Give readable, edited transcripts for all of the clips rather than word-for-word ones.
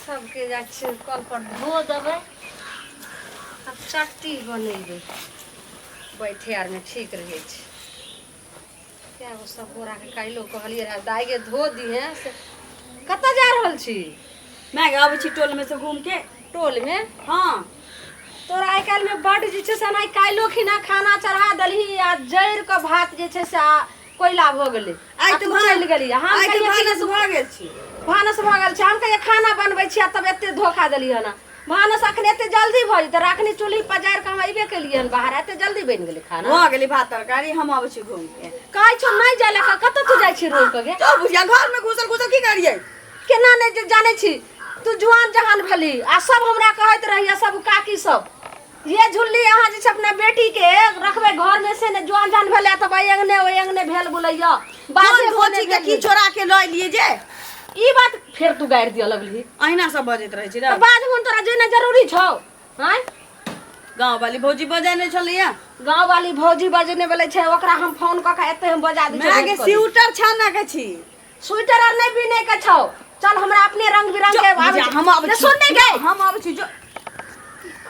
सबके जाइ छियै कल पर धो देबै आब चट्टी बनेबै बैठे आरमे ठीक रहै छै कए गो सब बोराके काल्हिओ कहलियै रहए दाइ गे धो दिहे से कतऽ जा रहल छी मैं आबै छी टोल में से घूम के टोलमे हाँ तोरा आइ काल्हिमे बड्ड जे छै से एनाहि काल्हिओ खिना खाना चढ़ा देलही आ जरि कऽ भात जे छै से आ कोयला भऽ गेलै आइ आ तऽ तू चलि गेली हम आइ तऽ कहियै कि भानस भऽ गेल छी भानस भऽ गेल छै हम कहियै खाना बनबै छी आ तब एते धोखा देलियै हन भानस अखन एते जल्दी भऽ जेतै राखनी चूल्ही पजारि कऽ हम अयबे केलियै हन बाहर एते जल्दी बनि गेलै खाना भऽ गेलै भात तरकारी हम आबै छी घूम के कहै छौ नहि जाय लए कतऽ तू जाइ छी रोकि कऽ गे तो बुझिया घर में घुसल घुसल की करियै केना नहि जे जानै छी तू जुआन जहान भेली आ सब हमरा कहैत रहैया सब काकी सब ये झुल्ली अहाँ जे छै अपना बेटी के रखबै घर में से ने जुआन जहान भेलै तऽ ओहि अंगने ओहि अंगने भेल बोलैया बाजे धोती के की चोरा के लऽ एलियै जे ई बात फेर तू गारि दिअ लगली अहिना सब बजैत रहै छी तऽ बाज मन तोरा जेना जरूरी छौ आँय गाँव वाली भौजी बजेने छलैया गाँव वाली भौजी बजेने वाले छै ओकरा हम फोन कऽ के एते हम बजा दै माय के छियै स्वेटर छाना के छी स्वेटर आर नहि बिनै के छौ चल हमरा अपने रंग बिरंग के आबै छै। हम आबै ने छी सुन नहि गई हम आबै छी जो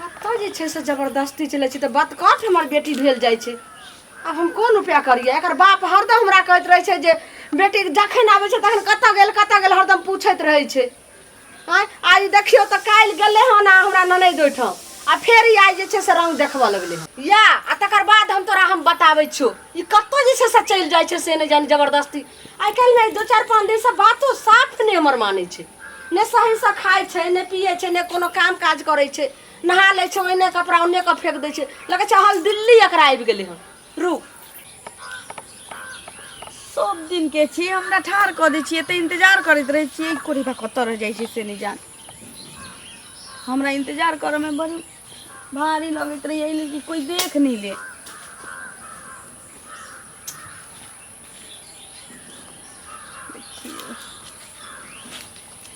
कतऽ जे छै से जबरदस्ती चलै छै तऽ बतकठ हमर बेटी भेल जाइ छै आब हम कोन उपाय करियै एकर बाप हरदम हमरा कहैत रहै छै जे बेटी जखन आबै छै तखन कतऽ गेल कतऽ गेल हरदम पूछैत रहै छै आँय आइ देखियौ तऽ काल्हि गेलै हन आ हमरा ननैद ओहिठाम आ फेर ई आइ जे छै से रंग देखबऽ लगलै हन या आ तकर बाद हम तोरा हम बताबै छियौ ई कतऽ जे छै से चलि जाइ छै से नहि जानि जबरदस्ती आइ काल्हिमे दू चारि पाँच दिनसँ बातो साफ नहि हमर मानै छै नहि सहीसँ खाइ छै नहि पियै छै नहि कोनो काम काज करै छै नहा लै छै ओहिने कपड़ा ओन्ने कऽ फेंक दै छै लगै छै हल दिल्ली एकरा आबि गेलै हन रुक सब दिन के छी हमरा ठाढ़ कऽ दै छियै एते इंतजार करैत रहै छियै कोरिबा कतऽ रहि जाइ छै से नहि जान हमरा इंतजार करऽमे बड़ी भारी लगैत रहैए एहि लेल कि कोइ देख नहि ले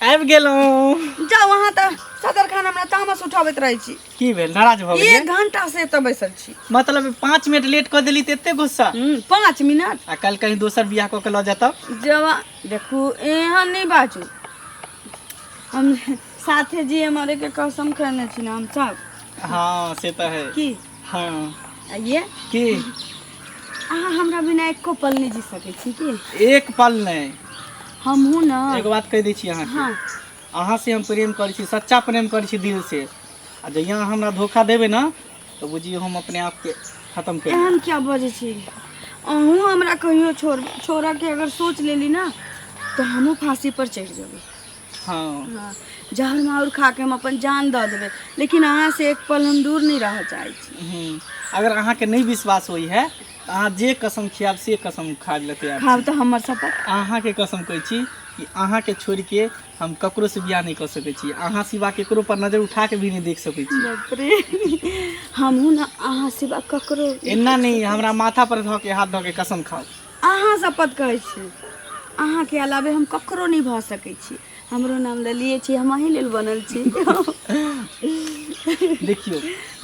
आबि गेलहुँ जाउ अहाँ तऽ सदरखान हमरा तामस उठाबैत रहै छी की भेल नाराज भऽ गेलियै एक घंटा से एतऽ बैसल छी मतलब 5 मिनट लेट कऽ देली तऽ एते गुस्सा 5 मिनट आ कल कहीं दोसर बियाह कऽ के लऽ जाता जवा देखू एहन नहि बाजू हम साथे जी मरे के कसम खेने छी ना हम सब हाँ से तऽ है की हाँ आ ये की अहाँ हमरा बिना एको पल नहि जी सकै छी की एक पल नहि हमहूँ ना एगो बात कहि दै छी अहाँके अहाँ से हम प्रेम करै छी सच्चा प्रेम करै छी दिल से आ जहिया अहाँ हमरा धोखा देबै ने तऽ बुझियौ हम अपने आपके खत्म कर एहन क्या बजै छी अहूँ हमरा कहियो छोड़ छोड़ऽके अगर सोच लेली ना तऽ हमहूँ फांसी पर चढ़ि जेबै हाँ हाँ जहर माहुर खा के हम अपन जान दऽ देबै लेकिन अहाँ से एक पल हम दूर नहि रहऽ चाहै छी अगर अहाँके नहि विश्वास होइ है तऽ अहाँ जे कसम खियाब से कसम खा ले तैयार खाब तऽ हमर शपथ अहाँके कसम कहै छी कि अहाँके छोड़िके हम ककरो से बियाह नहि कऽ सकै छी अहाँ सिवा केकरो पर नजर उठा के भी नहि देख सकै छी बाप रे हमहूँ ने अहाँ सिवा ककरो एना नहि हमरा माथा पर धऽ के हाथ धऽ के कसम खाउ अहाँ शपथ कहै छी अहाँके अलावे हम ककरो नहि भऽ सकै छी हमरो नाम ललिए छी हम अहीं लेल बनल छी देखियौ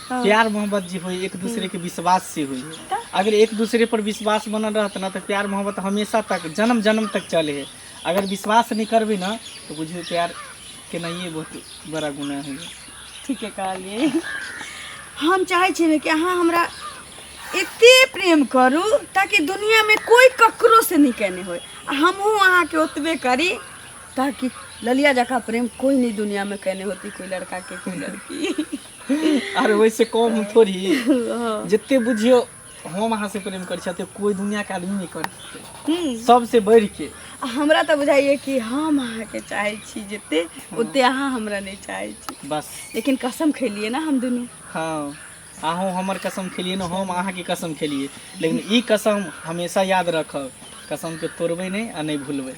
प्यार मोहब्बत जे होई एक दूसरे के विश्वास से होई अगर एक दूसरे पर विश्वास बनल रहत ना तऽ प्यार मोहब्बत हमेशा तक जन्म जन्म तक चले है अगर विश्वास नहीं करबी ना तो बुझियौ प्यार केनाइए बहुत बड़ा गुनाह है ठीके कहलियै हम चाहै छी ने कि अहाँ हमरा एते प्रेम करू ताकि दुनियामे कोइ ककरो से नहि केने होय आ हमहूँ अहाँके ओतबे करी ताकि ललिया जकाँ प्रेम कोइ नहि दुनियामे केने होती कोइ लड़काके कोइ लड़की अरे वैसे कम थोड़ी जते बुझियौ हम अहाँ से प्रेम करै छी ओते कोई दुनिया के आदमी नहीं करै सबसे बढ़ि के आ हमरा तऽ बुझाइए कि हम अहाँके चाहै छी जते ओते अहाँ हमरा नहि चाहै छी बस लेकिन कसम खेलिए ना हम दुनू हाँ अहूँ हमर कसम खेलिए ने हम अहाँके कसम खेलिए लेकिन ई कसम हमेशा याद रखब कसम के तोड़बै नहि आ नहि भूलबै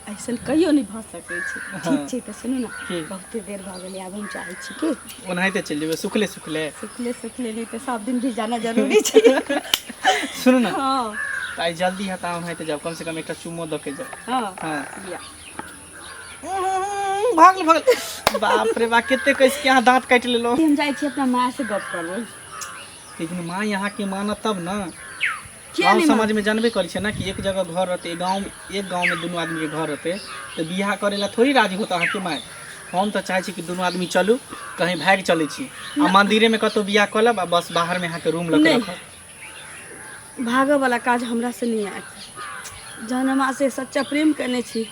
ऐसन कहियो नहि भऽ सकै छै ठीक छै तऽ सुनू ने की? बहुते देर भऽ गेलै आब हम चाहै छी कि ओनाहिते चलि जेबै सुखले सुखले सुखले सुखले नहि तऽ सब दिन भी जाना जरूरी छै सुनू ने हँ तऽ आइ जल्दी हेता ओनाहिते जाउ कम से कम एकटा चुम्मो दऽ के जाउ हँ हँ या भागल भागल बाप रे बा कते कसि के अहाँ दाँत काटि लेलहुँ हम जाइ छी अपना माँ से गप करबै लेकिन माँ अहाँके मानत तब ने किया गाँव नहि समाज में जानबे करै छै ना कि एक जगह घर रहते गाँव एक गाँव में दुनू आदमी के घर रहते तऽ बियाह करे ला थोड़ी राजी होता अहाँके माय हम तऽ चाहै छी कि दुनू आदमी चलू कहीं भागि चलै छी आ मंदिरे में कतौ बियाह कऽ लेब आ बस बाहर में अहाँके रूम लऽ के नहि। रखब। भागऽ वाला काज हमरा से नहीं आयत। जहन हम अहाँसँ सच्चा प्रेम केने छी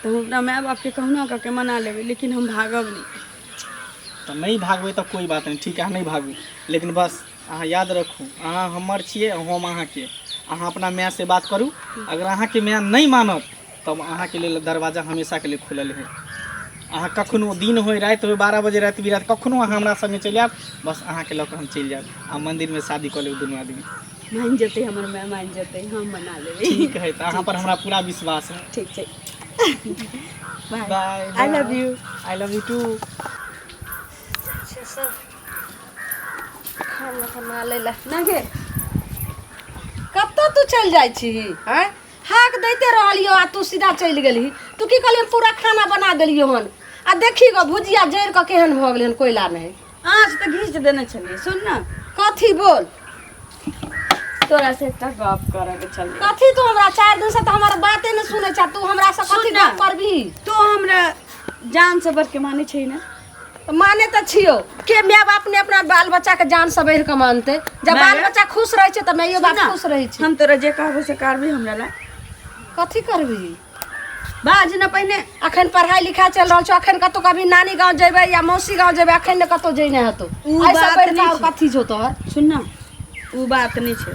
तऽ हम अपना माय बापके कहुना कऽ के मना लेबै, लेकिन हम भागब नहि। तऽ नहि भागबै तऽ कोइ बात नहि, ठीक है, अहाँ नहि भागू, लेकिन बस अहाँ याद रखू अहाँ हमर छियै हम अहाँके। अहाँ अपना माय से बात करू, अगर अहाँके माय नहि मानत तब अहाँके लेल दरवाजा हमेशाके लेल खुलल है। अहाँ कखनो दिन होय राति होय 12 बजे राति बिराति कखनो अहाँ हमरा संगे चलि आयब, बस अहाँके लऽ कऽ हम चलि जायब आ मन्दिरमे शादी कऽ लेब दुनू आदमी। मानि जेतै हमर माय, मानि जेतै, हम मना लेबै। ठीक है, तऽ अहाँ पर हमरा पूरा विश्वास है। ठीक छै, bye. Bye. I love you. I love you too. सब खाना बना लै लए ना गे। कतऽ तू चलि जाइ छी? आँय, हाक दैते रहलियो आ तू सीधा चलि गेलही। तू की कहलियै? हम पूरा खाना बना देलियो हन आ देखी गो भुजिया जरि कऽ केहन भऽ गेलै हन, कोयला नहि। आँच तऽ घीच देने छलियै। सुन ना। कथी बोल? तोरा से एकटा गप करऽ के छलै। कथी? तू हमरा 4 दिन से तऽ हमर बाते नहि सुनै छ, तू हमरा से कथी सुन ना। गप करबही? तू हमरा जान से बढ़ के मानै छै ने? माने तऽ छियौ के माय बाप ने अपना बाल बच्चा के जान से बढ़ि कऽ मानतै? जब माय बाल बच्चा खुश रहै छै तऽ माइयो बाप सुन ना, खुश रहै छै। हम तोरा जे कहबो से करबी हमरा ला? कथी करबही? बाज ना पहिने। अखन पढ़ाई लिखाई चलि रहल छौ, अखन कतौ कभी नानी गाँव जेबै या मौसी गाँव जेबै, अखन ने कतौ जेने हेतौ। उ एहिसँ बात बढ़ि नहि कऽ आओर छै। कथी छौ तोहर? सुन ना, उ बात नहि छै।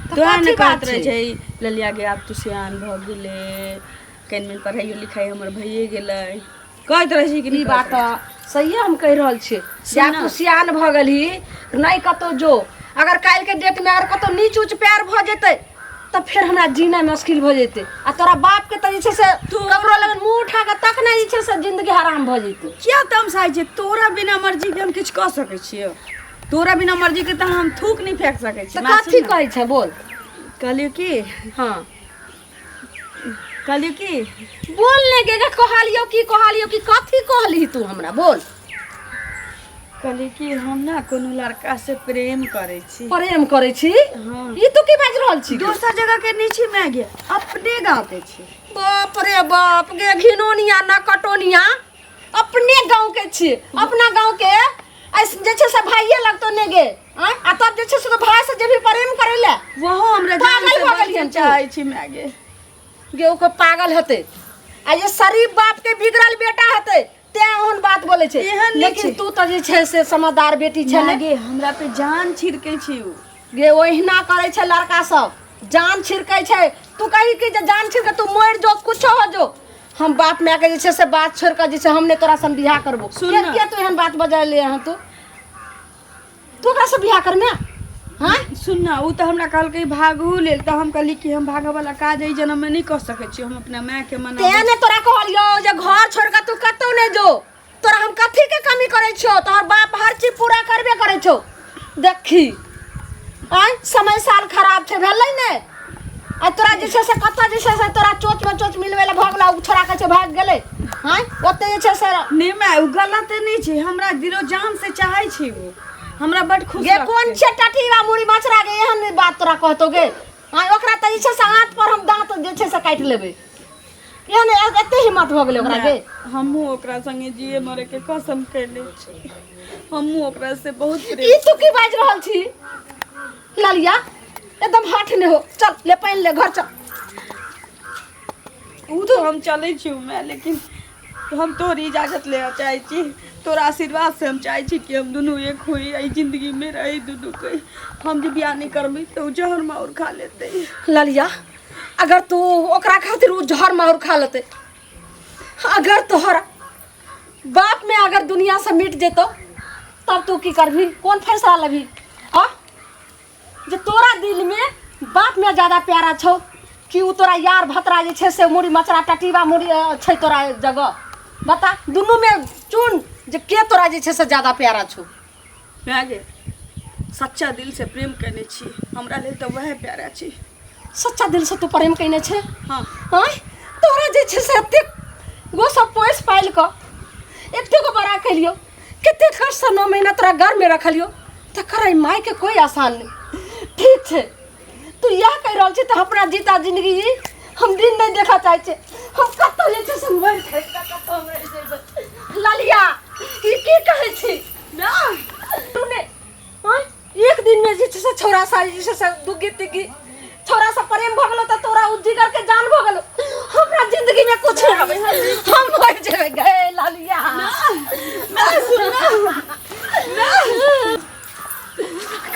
तऽ तोरा कथी ने बात कहैत रहै छै? छै ललिया गे, आब तू सियान भऽ गेले, कनि मनि पढ़ाइयो लिखाइ हमर भइए गेलै, कहैत रहै छै कि ई नहि? बात तऽ सहिए हम कहि रहल छियै जे आब सुन। तू सियान भऽ गेलही, नहि कतौ जो। अगर काल्हिके डेटमे अगर कतौ नीच ऊँच प्यार भऽ जेतै तऽ फेर हमरा जीना मुश्किल भऽ जेतै आ तोरा बापके तऽ जे छै से ककरो लगन मुँह उठा कऽ तक नहि जे छै से जिंदगी हराम भऽ जेतै। किया तमसाइ छै? तोरा बिना मर्जीके हम किछु कऽ सकै छियौ? तोरा बिना मर्जीके तऽ हम थूक नहि फेंक सकै छी। तऽ माय, कथी सुन ना। कहै छै, बोल। कहलियौ की, हँ, कहलियौ की, बोल ने गे। कहलियौ की? कहलियौ की? कथी कहली तू हमरा, बोल। कहलियै कि हम ना कोनो लड़का से प्रेम करै छी। प्रेम करै छी? हँ। ई तू की बाजि रहल छी? दोसर जगह के नहि छी मैं गे, अपने गाँव के छी। बाप रे बाप गे, घिनोनिया ना कटोनिया, अपने गाँव के छी? अपना गाँव के जे छै से भाइये लगतो ने गे? आँय? आ तब जे छै से तो भाय से जे भी प्रेम करै ले वहो हमरा जान पागल से भऽ बढ़ के गेलियन तू। चाहै छी मैं गे। गे, ओकर पागल हेतै आ जे शरीफ बाप के बिगड़ल बेटा हेतै तें ओहन बात बोलै छै। एहन नहि लेकिन छै। तू तऽ जे छै से समझदार बेटी छै ने। गे, हमरा पे जान छिड़कै छी उ। गे, ओहिना करै छै लड़का सब, जान छिड़कै छै। तू कही कि जे जान छिड़के तू मरि जो, कुछो हो जो, हम बाप माय के जे छै से बात छोड़ि कऽ जे छै हम नहि तोरा संग बियाह करबो। सुन किया ना। किया तू एहन बात बजा ले हँ? तू तू ओकरा से बियाह करमे? हाँ। सुन ना, उ तऽ हमरा कहलकै भागहु लेल, तऽ हम कहली कि हम भागऽ वाला काज एहि जन्म में नहि कऽ सकै छी, हम अपना माय के मना तें ने तोरा कहलियौ जे घर छोड़ कऽ तू कतौ नहि जो। तोरा हम कथी के कमी करै छियौ? तोहर बाप हर चीज पूरा करबे करै छौ। देखी, आँय, समय साल खराब छै, भेलै ने? आ तोरा जे छै से कतऽ जे छै से तोरा चोच में चोच मिलबै लए भऽ गेलौ, ओ छोड़ा कहै छै भागि गेलै। आँय, ओते जे छै से नहि माय, उ गलत नहि छै, हमरा दिलो जान से चाहै छै उ, हमरा बड खुश गे, कोन रखतै। छै टटीवा मुड़ी मचरा गे, एहन बात तोरा कहतौ गे? आँय, ओकरा तऽ जे छै से हाथ पर हम दाँत जे छै से काटि लेबै। एहन एते हिम्मत भऽ गेलै ओकरा गे? हमहूँ ओकरा संगे जिए मरे के कसम कैले छी, हमहूँ ओकरा से बहुत प्रेम। ई तू की बाजि रहल छी ललिया? एकदम हठ नहि हो। चल ले, पानि ले, घर चल। उ तो हम चलै छी माय, लेकिन हम तोहर इजाजत लेना चाहै छी। तोरा आशीर्वाद से हम चाहै छी कि हम दुनू एक होई, एहि जिंदगी में रही दुनू के। हम जे बियाह नहीं करबै तऽ उ जहर माहुर खा लेतै। ललिया, अगर तू ओकरा खातिर उ जहर माहुर खा लेतै, अगर तोहर बाप में अगर दुनिया से मिट जेतो तब तू की करबी? कौन फैसला लेबही? हाँ, जे तोरा दिल में बाप में ज्यादा प्यारा छौ कि उ तोरा यार भतरा जे छै से मुड़ी मचरा टटीबा मुड़ी छै तोरा जगह? बता, दुनू में चुन जे के तोरा जे छै से ज्यादा प्यारा छौ। माय गे, सच्चा दिल से प्रेम केने छी, हमरा लेल तऽ वएह प्यारा छी। सच्चा दिल से तू प्रेम केने छै? हाँ। आँय, तोरा जे छै से एतेक गो सब पोसि पालि कऽ एतेक गो बड़ा केलियौ, कते कष्टसँ 9 महीना तोरा गर्भमे रखलियौ, तकर एहि मायके कोइ आसान नहि। ठीक छै, तू इएह कहि रहल छी तऽ अपना जीता जिंदगी हम दिन नहि देखऽ चाहै छियै। हम कतहु जे छै से मरि खसि कऽ कतहु मरि जेबै। लाली। कहै छी ना तू ने हाँ एक दिन में जे छै से छौड़ा सा जे छै से दुग्गी तिग्गी छौड़ा से प्रेम भऽ गेलो तऽ तोरा उ जिगर के जान भऽ गेलो हमरा जिंदगी में कुछ नहीं आबै हम मर जेबै गए लालिया ना सुन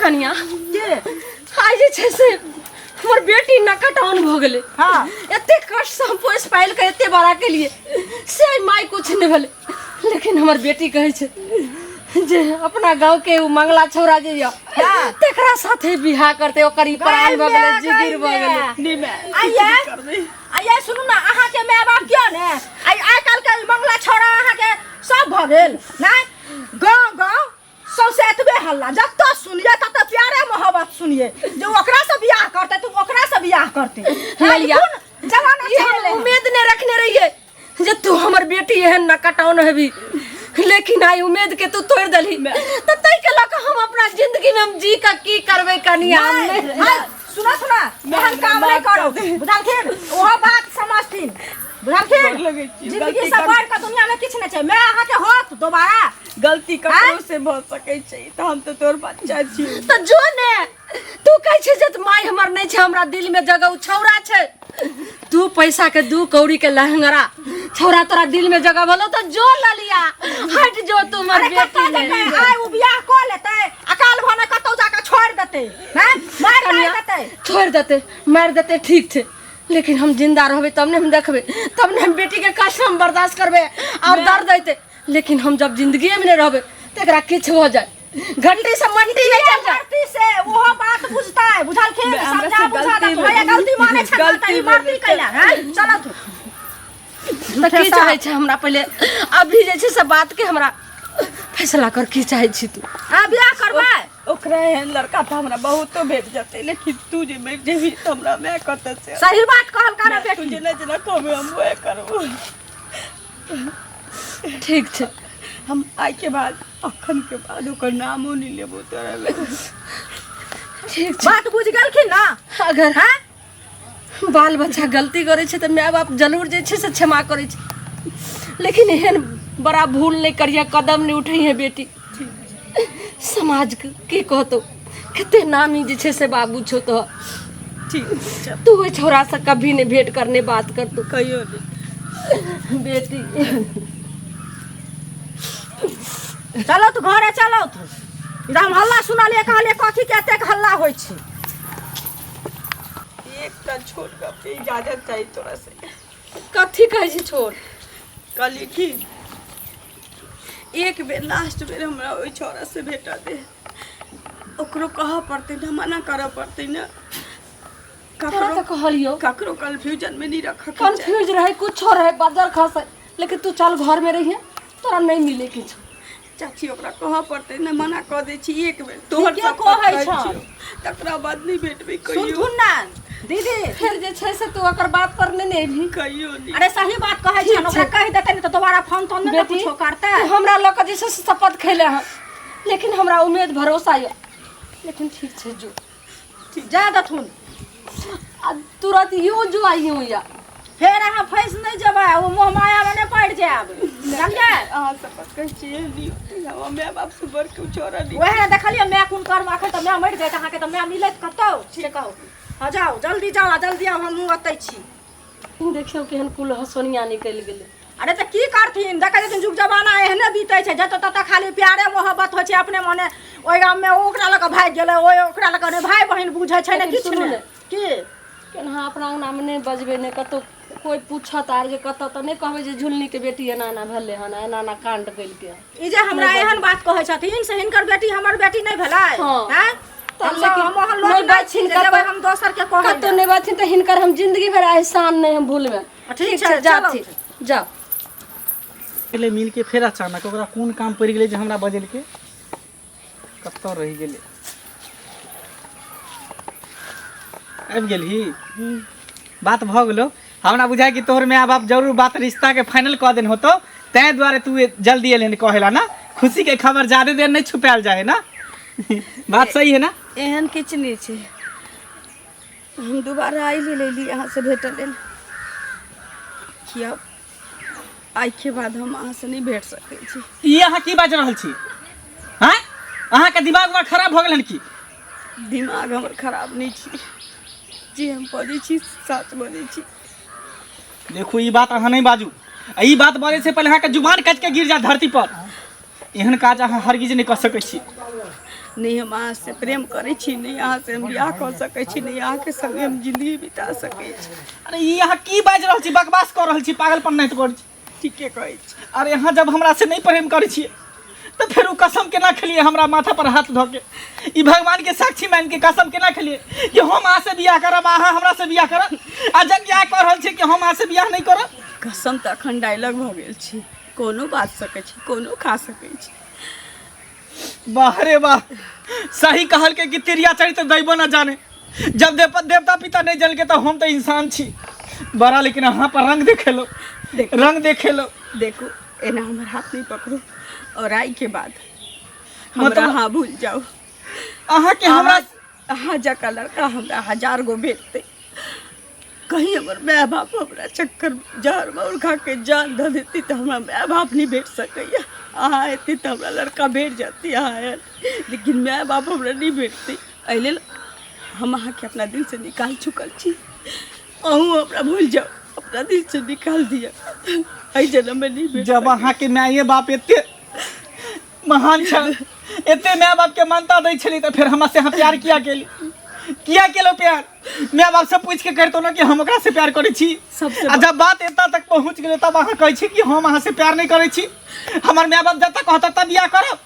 कनिया के आइ जे छै से हमर बेटी नकटाउन भऽ गेलै हाँ। एते कष्ट से हम पोसि पालि कऽ एते बड़ा केलिए से आइ माय कुछ नहि भेलै लेकिन हमर बेटी कहै छै जे अपना गाँव के उ मंगला छौड़ा जे यऽ हाँ। तेकरा साथे बियाह करतै ओकर ई प्राण भऽ गेलै जिगिर भऽ गेलै नहीं मैं आइए करबै आइए सुनू ने अहाँके माय बाप कियो ने आइ आइ काल्हिके मंगला छौड़ा अहाँके सब भऽ गेल नहि गाँव गाँव सौंसे एतबे हल्ला जतऽ सुनिए ततऽ प्यारे मोहब्बत सुनिए जे ओकरा से बियाह करतै तऽ ओकरा से बियाह करतै ललिया, कोन जमाना ई चलि हम एलै हन? उम्मीद नहि रखने रहिए जे तू हमर बेटी एहन नकटाउन हेबी लेकिन आई उम्मीद के तू तोड़ देलही तऽ ताहि के लऽ कऽ हम अपना जिंदगी में हम जी का की करबै कनिया हम नहीं, नहि- हाँ, सुना सुना एहन काम नहीं करो बुझलखिन ओहो बात समझथिन बुझलखिन गोर लगै छी, जिंदगी गलती से कर- बढ़ के दुनिया में किछु नहि छै मैं अहाँके होत दोबारा गलती ककरो से भऽ सकै छै तऽ हम तऽ तोर बच्चा छी तऽ जो ने तू कहै छै जे माय हमर नहि छै हमरा दिल में जगह उ छौड़ा छै दू पैसा के दू कौड़ी के लहंगरा छौड़ा तोरा दिल में जगह भलो तऽ जो ललिया हट जो तू हमर अरे बेटी कतऽ ने जेतै आइ उ बियाह कऽ लेतै अकाल भने कतौ जाके छोड़ि देतै हैं मारि कनिया, मारि देतै छोड़ि देतै मारि देतै ठीक छै लेकिन हम जिंदा रहबै तब ने हम देखबै तब ने हम बेटी के कष्ट हम बर्दाश्त करबै और दर्द अयतै लेकिन हम जब जिंदगी में नहीं रहबै तऽ एकरा किछु भऽ जाए घंटी से मंटी नहीं चल जाए मरती से ओहो बात बुझतै बुझलखिन हमरा से समझा बुझा गलती दे भैया भेल। गलती मानै छै गलती तऽ मरती भेल। कैला हैं चलो तू तऽ की चाहै छै हमरा पहिले अभी जे छै से बात के हमरा फैसला कर की चाहै छी तू आ बियाह करबै ओकरा एहन लड़का तऽ हमरा बहुतो भेट जेतै लेकिन तू जे मरि जेबही तऽ हमरा माय कतऽ से सही बात कहल कर तू बेटी जेना जेना कहबै हम वएह करबो ठीक छै हम आइ के बाद अखन के बाद ओकर नामो नहि लेबो तोरा लग ठीक छै बात बुझि गेलखिन ना अगर हैं बाल बच्चा गलती करै छै तऽ माय बाप जरूर जे छै से क्षमा करै छै लेकिन एहन बड़ा भूल नहि करिहे कदम नहि उठैहे बेटी समाजके की कहतौ कते नामी जे छै से बाबू छौ तो ठीक छै तू ओहि छौड़ासँ कभी नहि भेंट करने बात करतौ कहियो नहि बेटी चलो तू घरे चलो तू इधर हम हल्ला सुनलियै कहलियै कथी के एतेक हल्ला होइ छै एकटा छोट गप के इजाजत चाही तोरा से कथी कहै छी छोड़ कहलियै कि एक बेर लास्ट बेर हमरा ओहि छौड़ा से भेटा दे ओकरो कहऽ पड़तै ने मना करऽ पड़तै ने तोरा ककरो तऽ कहलियौ ककरो कन्फ्यूजन में नहीं रखऽ के चाही। कंफ्यूज रहे कुछो रहे बदर खसे लेकिन तू चल घर में रहिए तोरा नहीं मिले किछु चाची ओकरा कहऽ पड़तै ने मना कऽ दै छी एक बेर तोहर ठीके शपथ कहै खाइ छह। छियौ। तकरा बाद नहि भेटबै कहियो सुनथुन ना दीदी फेर जे छै से तू ओकर बात पर नहि ने एबही कहियो नहि अरे सही बात कहै ठीक छन ओकरा छै। कहि देतै ने तऽ दोबारा फोन तोन नहि ने बेटी कुछो करतै तू हमरा लऽ कऽ जे छै से शपथ खैले हँ लेकिन हमरा उम्मीद भरोसा यऽ लेकिन ठीक छै जो जा देथुन आ तुरंत यूं जो आ यूं या फेर अहाँ फँसि नहि जेबै ओ मोह मायामे नहि पड़ि जायब बुझलियै अहाँ शपथ कहै छियै लियौ हमरा माय बाप से बड़ के छोड़ा नहि वएह ने देखलियै माय कोन कर्म अखन तऽ माय मरि जायत अहाँके तऽ माय मिलत कतौ से कहू हँ जाउ जल्दी जाउ आ जल्दी आउ हमहूँ ओतै छी देखियौ केहन कुल हसोनिया निकलि गेलै अरे तऽ की करथिन देखै छथिन जुग जमाना एहने बीतै छै जतऽ ततऽ खाली प्यारे मोहब्बत होइ छै अपने मने ओहि गाममे ओ ओकरा लऽ कऽ भागि गेलै ओहि ओकरा लऽ कऽ नहि भाय बहिन बुझै छै ने लेकिन किछु सुनू नहि ने। की केना अपना अंगनामे नहि बजबै नहि कतहु कोइ पूछत आर जे कतऽ तऽ नहि कहबै जे झुलनीके बेटी एना एना भेलै हन एना एना काण्ड केलकै हन ई जे हमरा एहन बात कहै छथिन से हिनकर बेटी हमर बेटी नहि भेलै हँ। आँय? तऽ हम लेकिन हम ओहन लोक नहि नहि छी बजथिन जे जेबै कतौ। हम दोसर के कहै कतहु नहि बजथिन तऽ हिनकर हम जिंदगी भरि एहसान नहि हम भूलबै ठीक छै, जा चलू। ठीक जाउ गेलै मिलके फेर अचानक ओकरा कोन काम पड़ि गेलै जे हमरा बजेलकै कतऽ रहि गेलै आबि गेलही बात भऽ गेलो हमरा बुझाय कि तोहर माय बाप जरूर बात रिश्ता के फाइनल कऽ देने होतो ताहि दुआरे तू जल्दी एलहन कहेला ना खुशी के खबर ज्यादा देर नहीं छुपायल जाए ना बात सही है ना एहन किछु नहि छै हम दोबारा आइ लेल अयली अहाँसँ भेटऽ लेल कि आब आइके बाद हम अहाँसँ नहि भेट सकै छी। ई अहाँ की बाजि रहल छी? आँय, अहाँके दिमाग उमाग खराब भऽ गेल हन की? दिमाग हमर खराब नहि छी, जे हम बजै छी सच बजै छी। देखू, ई बात अहाँ नहि बाजू। आ ई बात बजै से पहिले अहाँके जुबान काटि के गिर जायत धरती पर। एहन काज अहाँ हरगिज नहि कऽ सकै छी। नहि हम अहाँसँ प्रेम करै छी, नहि अहाँसँ हम बियाह कऽ सकै छी, नहि अहाँके संगे हम जिंदगी बिता सकै छी। अरे ई अहाँ की बाजि रहल छी? बकवास कऽ रहल छी, पागलपन नहि करै छी। ठीके कहै छी। अरे अहाँ जब हमरा से नहि प्रेम करै छियै तऽ फेर ओ कसम केना खेलियै हमरा माथा पर हाथ धऽ के? ई भगवान के साक्षी मान के कसम केना खेलियै कि हम अहाँ से बियाह करब, अहाँ हमरा से बियाह करब? आ जब बियाह कऽ रहल छियै कि हम अहाँ से बियाह नहि करब। कसम तऽ अखन डायलॉग भऽ गेल छै, कोनो बात सकै छी, कोनो खा सकै छी। वाह रे वाह, सही कहलकै कि तिरिया चरित्र दैबो न जाने। जब देवता पिता नहीं जल के तो हम तो इंसान छी बड़ा, लेकिन अहाँ पर रंग देखेलो, रंग देखेलो। देखू, एना हमर हाथ नहीं पकड़ू और आई के बाद हमरा अहाँ भूल जाओ। अहाँ के हमरा अहाँ जकाँ लड़का हमरा 1000 गो भेटतै, कहीं हमर माय बाप हमरा चक्कर जहर माउर खा के जान धऽ देती तऽ हमरा माय बाप नहीं भेट सकैया। अहाँ एती तऽ हमरा लड़का भेट जाती अहाँ आयल, लेकिन माय बाप हमरा नहीं भेटतै। एहि लेल हम अहाँके अपना दिल से निकाल चुकल छी। अहूँ हमरा भूल जाउ, अपना दिल से निकाल दिअ, एहि जन्म में नहीं भेट जब अहाँ के माये बाप एते महान छल, एते माय बाप के मानता दै छली, तऽ फेर हमरा से अहाँ प्यार किया केली? किया केलो प्यार? माय बाप से पूछ के करतो ना कि हम ओकरा से प्यार करै छी। सबसे आ जब बात एतऽ तक पहुँच गेलै तब अहाँ कहै छी कि हम अहाँ से प्यार नहीं करै छी, हमर माय बाप जतऽ कहतऽ तब बियाह करब।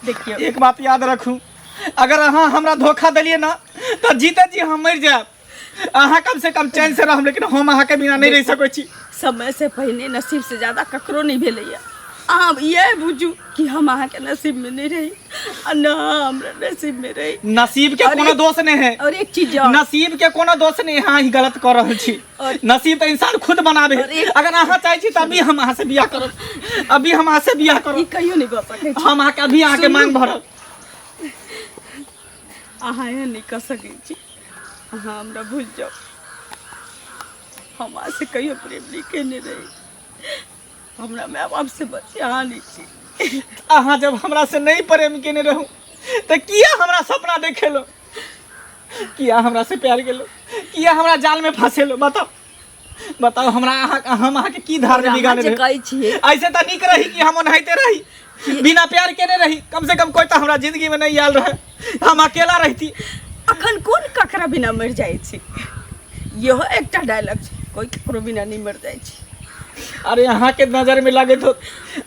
देखियौ, एक बात याद रखू, अगर अहाँ हमरा धोखा देलियै ना तऽ जीते जी हम मरि जायब। अहाँ कम से कम चैन से रहब, लेकिन हम अहाँके बिना नहीं रहि सकै छी। समय से पहिने नसीब से ज्यादा ककरो नहीं भेलैया। अहाँ इएह बुझू कि हम अहाँके नसीब में नहीं रही आ न हमरा नसीब में रही। नसीब के और कोनो दोष नहीं है। और एक चीज और। नसीब के कोनो दोष नहीं है, अहाँ ही गलत कर रहल छी। और नसीब तो इंसान खुद बनाबे। और एक- अगर अहाँ चाहे छी तऽ अभी हम अहाँ से बियाह करब, अभी हम अहाँ से बियाह ई करब। कहियो नहीं भऽ सकै छै। हम अहाँके अभी अहाँके सुनू। मांग भरब। अहाँ एहन नहीं कऽ सकै छी। अहाँ हमरा भूल जाउ, हम अहाँ से कहियो प्रेम नहीं केने रही। हमरा माय बाप से बच्चे अहाँ नहीं छी। अहाँ जब हमरा से नहीं प्रेम केने रहू तऽ किया हमरा सपना देखेलो? किया हमरा से प्यार केलो? किया हमरा जाल में फंसेलो? बताओ, बताओ हमरा अहाँ, हम अहाँके की धार में अहाँ बिगाड़ने जे रही? कहै छियै ऐसे तऽ नीक रही कि हम ओनाहिते रही, बिना प्यार केने रही। कम से कम कोई तऽ हमरा जिंदगी में नहीं आयल रहे, हम अकेला रहती। अखन कोन ककरा बिना मरि जाइ छै? इहो एकटा डायलॉग छै, कोई ककरो बिना नहीं मरि जाइ छै। अरे अहाँ के नजर में लगैत होत,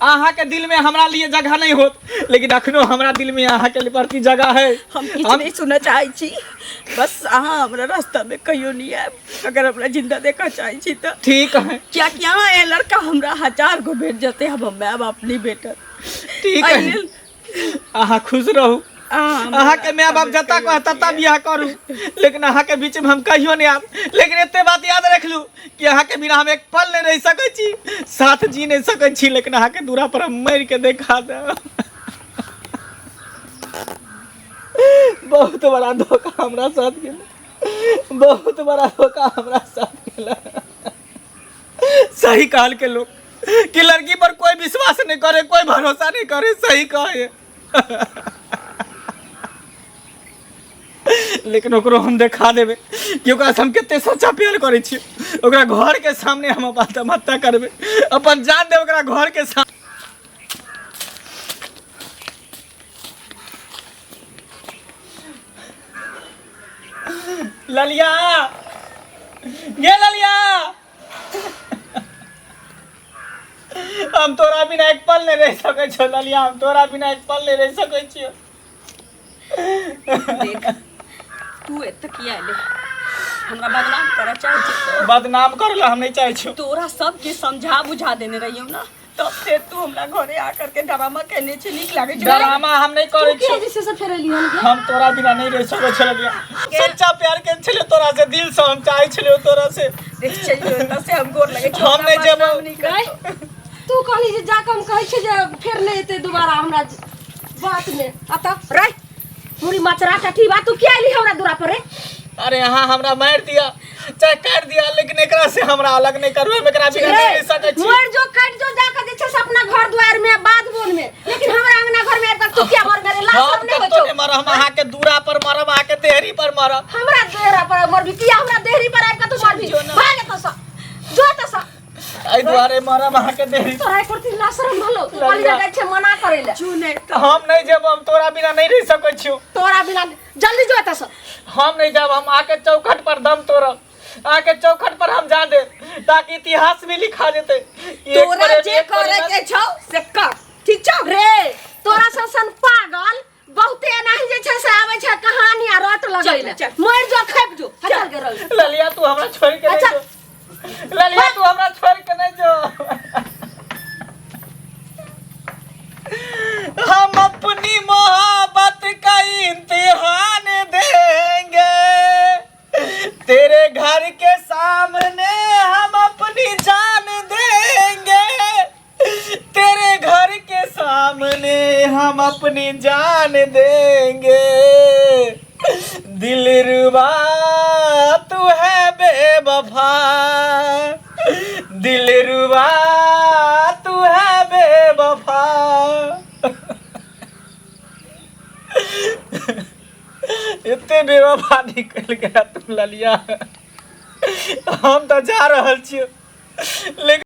अहाँ के दिल में हमरा लिए जगह नहीं होत, लेकिन अखनो हमरा दिल में अहाँ के प्रति जगह है। हम किछु नहीं सुनऽ चाहै छी, बस अहाँ हमरा रास्ता में कहियो नहीं आयब अगर हमरा जिंदा देखऽ चाहै छी तऽ। ठीक है। कियाकि अहाँ एहन लड़का हमरा 1000 गो भेट जेतै, हम माय बाप नहीं भेटत। ठीक है। एहि लेल अहाँ खुश रहू। अहाँ हमरा अहाँ के माय बाप रास्ता में जतऽ कहियो कहत ततऽ नहीं बियाह करू, लेकिन अहाँ के बीच में हम कहियो नहीं आब। लेकिन एते बात याद रख लू कि अहाँ के बिना हम एक पल नहीं रह सकै छी, साथ जी नहीं सकै छी, लेकिन अहाँ के दूरा पर हम मरि के देखा देब। बहुत बड़ा धोखा हमरा साथ गेल, बहुत बड़ा धोखा हमरा साथ गेल। सही कहल के लोग कि लड़की पर कोई विश्वास नहीं करे, कोई भरोसा नहीं करे, सही कहे। लेकिन ओकरो हम देखा देबै कि ओकरा से हम कते सच्चा प्यार करै छी। ओकरा घर के सामने हम अपन आत्महत्या करबै, अपन जान देब ओकरा घर के सामने। ललिया गे ललिया, हम तोरा बिना एक पल नहीं रह सकै छियो। ललिया, हम तोरा बिना एक पल नहीं रह सकै छियो। देख, तू एतऽ किया एले? हमरा बदनाम करऽ चाहै छी? बदनाम करे ला हम नहीं चाहै छियो। तोरा सबके समझा बुझा देने रहियौ ना, तब से तू हमरा घरे आ करके ड्रामा केने छी। नीक लागै छै? ड्रामा हम नहीं करै तू किया छियो। जे छै से फेर एली हन गे? हम तोरा बिना नहीं रह सकै छलियै ललिया। सच्चा प्यार के छलियै तोरा से, दिल से हम चाहै छलियै तोरा से। देख, चलियो एतऽ से, हम गोर लगै छी। हम नहि जेबौ। नहीं, तू कहली जे जाके हम कहै छियै जे फेर नहि एतै दोबारा हमरा बात मे। आ तब रे मुड़ी मचरा टठी बात, तू किया एली हमरा दूरा पर रे? अरे अहाँ हमरा मारि दिया चाहे काटि दिया, लेकिन एकरा से हमरा अलग नहीं करू, हम एकरा बिना नहीं रह सकै छी। मर जो, कट जो, जाके जे छै से अपना घर द्वार में, बाध बोन में, लेकिन हमरा अंगना घर में आबि कऽ तू किया मर गेलै? लाज हम शरम नहि होइ कतौ छौ? नहि मरब, हम अहाँके दूरा पर मरब, अहाँके देहरी पर मरब। हमरा देहरा पर मरबी किया? हमरा देहरी पर आबि कऽ तू मरबी? भाग एतऽ सँ, जो एतऽ सँ। एहि दुआरे मरब अहाँके देहरी। तोरा एको रत्ती लाज शरम भेलौ? तू कहली जाइ छै मना करै लए। चुने हम नहीं जेब, हम तोरा बिना नहीं रह सकै छियौ। तोरा बिना, जल्दी जो एतऽ सँ। हम नहीं जाब, हम आके चौखट पर दम तोड़ब, आके चौखट पर हम जा देब ताकि इतिहास में लिखा जेते कि एक तोरा पर जे एक पर करे के छौ से कर, ठीक छौ? रे, तोरा सन सन पागल बहुते एनाही जे छै से आबै छै कहानी आ रट लगै ले। चल, चल। मरि जो, खेप जो, चल के रह। ललिया, तू हमरा छोड़ के नहीं अच्छा। जो। ललिया, तू हमरा छोड़ के नहीं जो। हम अपनी मोहब्बत का इम्तिहान देंगे, तेरे घर के सामने हम अपनी जान देंगे, तेरे घर के सामने हम अपनी जान देंगे। दिलरुबा तू है बेवफा, दिलरुबा तू है बेवफा। एते बेवफा निकलि गया तू ललिया। हम तऽ जा रहल छियौ, लेकिन